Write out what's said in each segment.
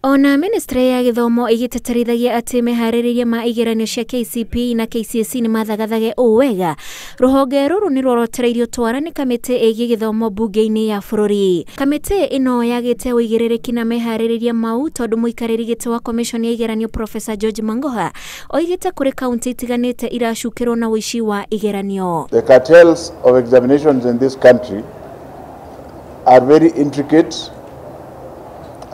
Ona ministry ya gĩthomo ĩgĩtĩtĩrithagia atĩ meharĩrĩria ma igeranio cia KCPE na KCSE nĩ mathagathage ũũ wega, rũhonge rũrũ nĩ ruorotereirio twara nĩ kamĩtĩ ĩgiĩ gĩthomo mbunge-inĩ ya bũrũri. Kamĩtĩ ĩno yagĩte ũigĩrĩrĩki na meharĩrĩria mau tondũ mũikarĩri gĩtĩ wa commission ya igeranio Professor George Mangoha oigĩte kũrĩ kaunti itiganĩte iracukĩrwo na ũici wa igeranio. The cartels of examinations in this country are very intricate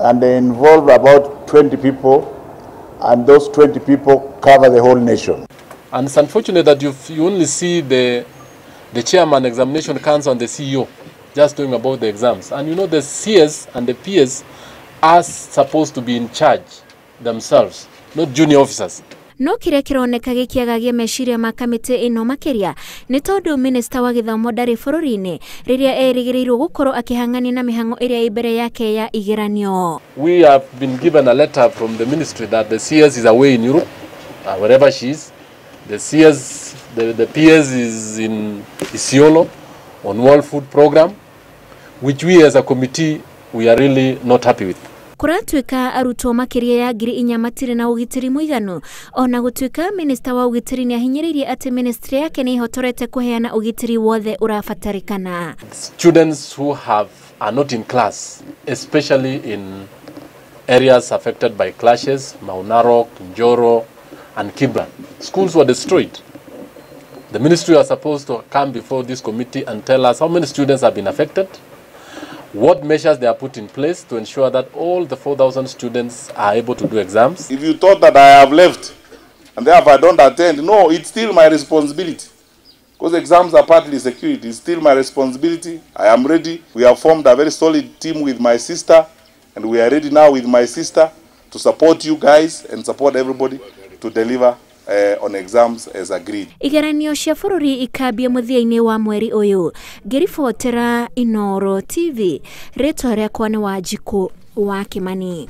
and they involve about 20 people, and those 20 people cover the whole nation. And it's unfortunate that you only see the chairman, examination council, and the CEO just talking about the exams. And you know, the CS and the PS are supposed to be in charge themselves, not junior officers. No kĩrĩa kĩroneka gĩkĩagagia meciria ma kamĩtĩ ĩno makĩria nĩ tondũ minista wa gĩthomo ndarĩ bũrũri-inĩ rĩrĩa erĩgĩrĩirwo gũkorwo akĩhang'ania na mĩhang'o ĩrĩa ĩ mbere yake ya igeranio. We have been given a letter from the ministry that the CS is away in Europe, wherever she is. The CS, the PS is in Isiolo on World Food Program, which we as a committee, we are really not happy with. Kũratuĩka arutwo makĩria ya 4,000 matirĩ na ũgitĩri mũiganu, ona gũtuĩka minista wa ũgitĩri nĩ ahinyĩrĩirie atĩ ministry yake nĩ ĩhotorete kũheana ũgitĩri wothe ũrabatarĩkana. Students who are not in class, especially in areas affected by clashes, Mau Narok, Njoro and Kibra. Schools were destroyed. The ministry was supposed to come before this committee and tell us how many students have been affected, what measures they are put in place to ensure that all the 4,000 students are able to do exams. If you thought that I have left and therefore I don't attend, no, it's still my responsibility. Because exams are partly security, it's still my responsibility. I am ready. We have formed a very solid team with my sister, and we are ready now with my sister to support you guys and support everybody to deliver on exams as agreed. Igeranio cia bũrũri ikambia mũthia-inĩ wa mweri ũyũ. Ngĩribotera Inooro TV, rĩtwa rĩakwa nĩ Wanjikũ wa Kimani.